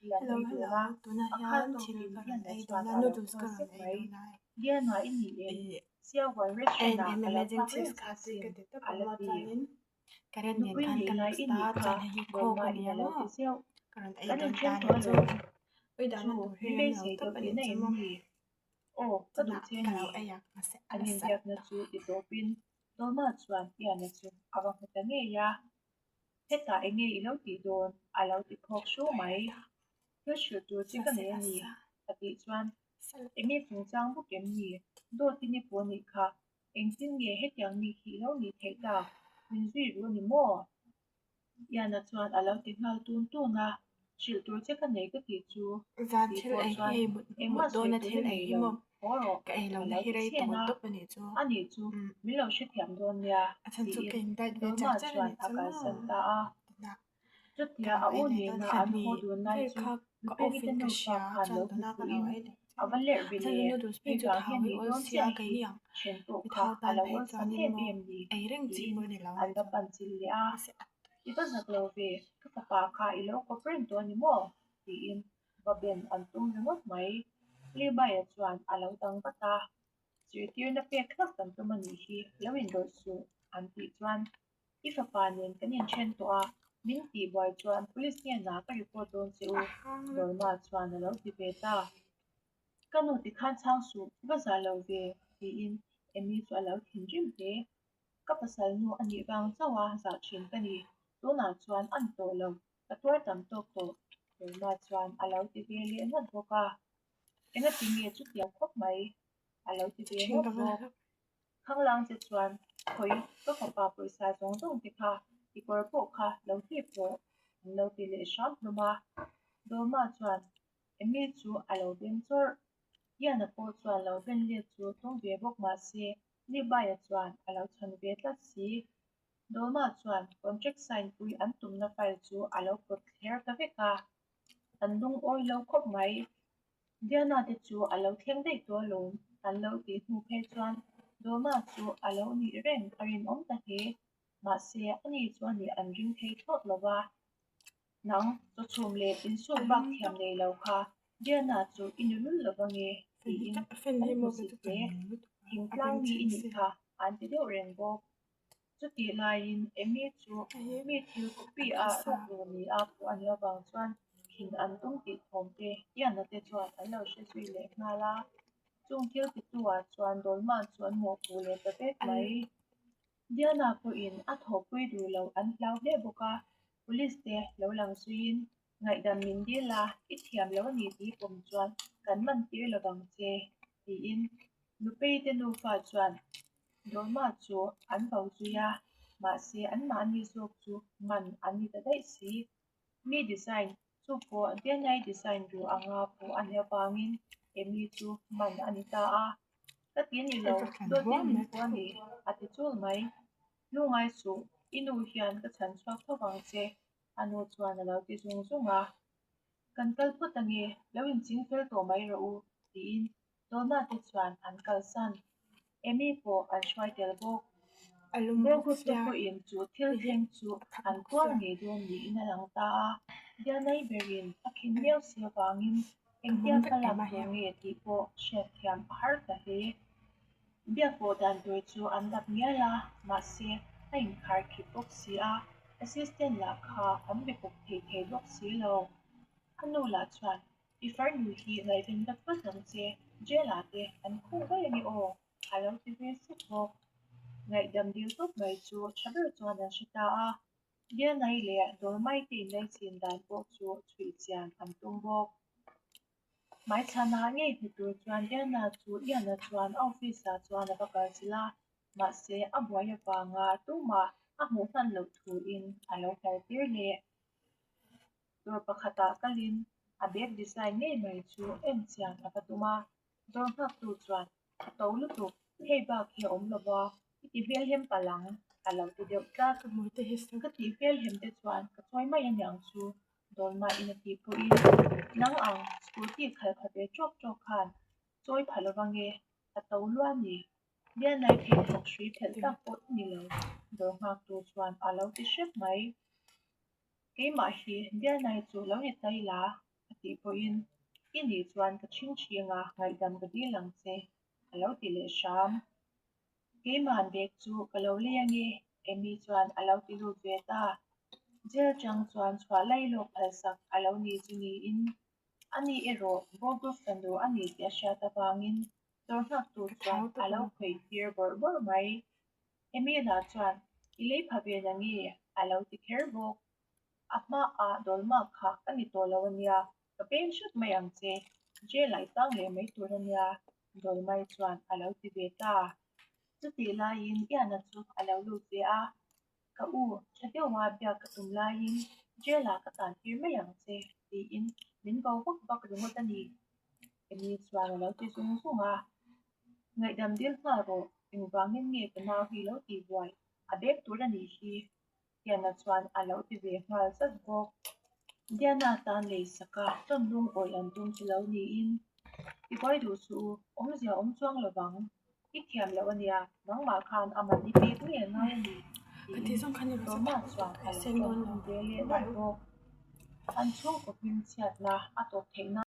thil an Hello ei hello dun a, tunah a khal hian thil tawkin ka rawn Diana ei chuan dawn a a lo noodles call ka rawn sek ei mai. dawn a Diana i ni em? ih Siahuan a restaurant en ah em ka em lo a nghak cheese reng che kha tui asin ka ti tawp a a la maw ti. chuanin carrot nen Nupui khan nei ka lai mix i ta nih kha chuan hei hi coke Dolma a in nia a lo maw ti zeuh. ka rawn ei Kan dawn inṭhen ta tawh a nih chu alawm. ui dahna Chu, tur hi min rem lo beisei tawp deuh a nih tihna chu em maw ni? Aw, ka duh tunah che ka ni. lo ei ang mahse a An la sat inbiakna tawh. chu ti tawpin Dolma chuan Ian-a chu a va hmu ta ngei a. Hetah eng nge i lo tih dawn? a lo ti phawk hru mai. Thil hrilh tur che ka nei a ni, a tih chuan eng nge chungchang bawk em ni? Dawtin i pawh nih kha, engtin nge hetiang mi khi i lo nih theih tak? Min zui ru a ni maw? Iana chuan a lo ti nghal tun tun a, hrilh tur che ka nei ka tih chu Zan tih thil pawh ei chuan hi mut engmah sawi dawna tur thil i ei nei hi lo, maw? haw rawh Ka ei a lohna lo hi ti rei chhen tawh a, tawp a nih chu. a nih chu min lo hrethiam dawn nia A chhan chu tiin ka in diet ve Dolma char char a chuan nih a chu kalsan maw? ta a. Tunah Chutia ka a lo u ei leh dawn nena thla an haw hnih dun lai vel chu kha ka Nupeng off te in ka nufa hria khan chuan lo hmu tunah ka lo fuhin ei leh a chiah va lerh a ve chhan le, chu noodles hei phei chu vang thau hian hi nih awl dawn sia chiah kei hi ni ang then pawh mi kha thau a tan lo phei awlsam chuanin em maw em ni ei reng chi tiin pawh a ni lo an nih va chu pan chil leh a. mahse a I va zak lo ve, ka fapa kha i lo kawp reng tawh a ni maw? tiin va ben an tum ringawt mai. Levi-a chuan a lo dang vat a, Zirtirna pek hlak kan tum a nih hi, lo inrawlh suh an tih chuan I fapa nen kan inthen tawh a, min tih buai chuan police hnenah ka report dawn che u, Dolma chuan a lo ti ve ta. Ka nu tikhan chhang suh, va zah lo ve, tiin Amy chu a lo thinrim hle. Ka pasal nu a nih vang chauh a zah thin ka ni, tunah chuan a ni tawh lo, ka tuar tam tawk tawh, Dolma chuan a lo ti ve leh ngawt bawk a. Engati nge chutiang khawp mai? a lo ti ve ngawt bawk. Khanglang che chuan khawi ka fapa pawisa zawng zawng te kha i kawr pawh kha lo hlip rawh an lo ti leh hram hlawm a. Dolma chuan Amy chu a lo beng chawrh. Ian-a pawh chuan lo ben let chu tum ve bawk mah se Levi-a chuan a lo chhan ve tlat si. Dolma chuan contract sign pui an tumna file chu a lo pawt thler ta vek a. An lungawi lo khawp mai. Diana te chu a lo thleng daih tawh alawm an lo tih hnu phei chuan Dolma chu a lo nih reng a rinawm ta hle. Mahse, ani chu a nih an ring thei thlawt lo va. Nang, chawchhum leh insuk bak thiam nei lo kha Diana chu i ni lul lo ange tiin an hmusit hle. Thingtlang mi i nih kha an ti deuh reng bawk. Chutih laiin Amy chu mi thil copy a rawk lo ni a pawh a nih avang chuan khin an tum tih thawm te Ian-a te chuan an lo hre zui leh nghal a. Chung thil titu ah chuan Dolma chu an mawhpuh leh ta vek mai. Diana pawhin a thawhpui duh loh an hlau hle bawk a, police te lo lang zuiin ngaihdam min dil a, i thiam lo a ni tih pawm chuan kan man tir lo vang che tiin Nupei te nufa chuan Dolma chu an bo zui a, mahse anmahni zawk chu man an ni ta daih si. Mi design, chu pawh DNA design duh anga pawh a nih avangin Amy chu man a ni ta a. Ka ti ni lo, dawtin min pawh a ni, a ti chul mai. Lungai suh, i nu hian ka chhan chhuak tho vang che, a nu chuan a lo ti zung zung a. Kan kal phawt ange, lo inching fel tawh mai rawh u, tiin Dawna te chuan an kalsan. Amy pawh an hruai tel bawk. Bawngrup te pawhin chu thil thleng chu an tuar ngei dawn niin a lang ta a. Dianai berin a khin miau si avangin engtia ka lak tur nge tih pawh hriatthiam a har ta hle. Biak pawh dan tur chu an dap ngial a, mahse a inkhar khip bawk si a, assistant lah kha an be pawp thei thei bawk si lo. A nu lah chuan I farnu hi ngaihven vat vat ang che, jail ah te an khuh daih a ni aw, a lo ti ve sep bawk. Ngaihdam dil tawp mai chu tha ber chuan an hre ta a, Dianai leh Dawlmai te inlaichin dan pawh chu chhuih chian an tum bawk. Hmaichhanah ngei hmu tur chuan Diana chu Ian-a chuan a office ah chuan a va kalchilh a, mahse a buai avanga tumah a hmuh hman loh thuin a lo hlar tir leh. Dawr pakhatah kalin a bag design ngei mai chu en chian a va tum a, dawr nghaktu chuan a to lutuk, hei bak hi a awm lo va, i ti hmelhem palh ang a lo ti deuh tlat. Ka tih hmelhem te chuan ka chawi mai a niang chu dawlmah in a tih pawhin nang ang scooty khalh kha ve tawk tawk khan chawi pha lo ange a to lua ni. Lianai pheikhawk hrui phelh tak pawh i ni lo, dawr nghaktu chuan a lo ti hrep mai. Keimah hi Dianai chu lo ni ta ila, A tih pawhin, I nih chuan ka chhingchhing a, ngaihdam ka dil ang che, a lo ti leh hram. Keimahn bag chu ka lo lei ange, Amy chuan a lo ti lut ve ta. Jail chang chuan chhuah lai lawk phalsak a lo ni chu niin, ani erawh Bogus fanu a ni tih a hriat avangin dawr nghak tur chuan a lo khawih tir bawrh bawrh mai. Amy lah chuan, I lei pha ve nange? a lo ti kher bawk. A hmaah dawlmak kha ka ni tawh lo a nia, ka peng hret mai ang che, jail ah i tang leh mai tur a nia, Dawlmai chuan a lo ti ve ta. Chutih laiin Iana chu a lo lut ve a, Ka u, tha deuha biak ka tum laiin jail ah ka tan tir mai ang che, tiin min bo vak vak ringawt a ni. Amy chuan a lo ti zung zung a, Ngaihdam dil nghal rawh, engvangin nge ka nau hi lo tih buai a bek tur a nih hi? Diana chuan a lo ti ve nghal zat bawk. Diana tan lei saka tawn lung awih an tum chu lo niin, I buai duh suh u, awmzia awm chuang lo vang. I thiam loh a nia, nangmah khan a man i pek ngei a ngai a ni, tiin Tawma chuan a lo tawng khum ve leh daih bawk. An chhungkaw hmingchhiatna a tawp theih nan.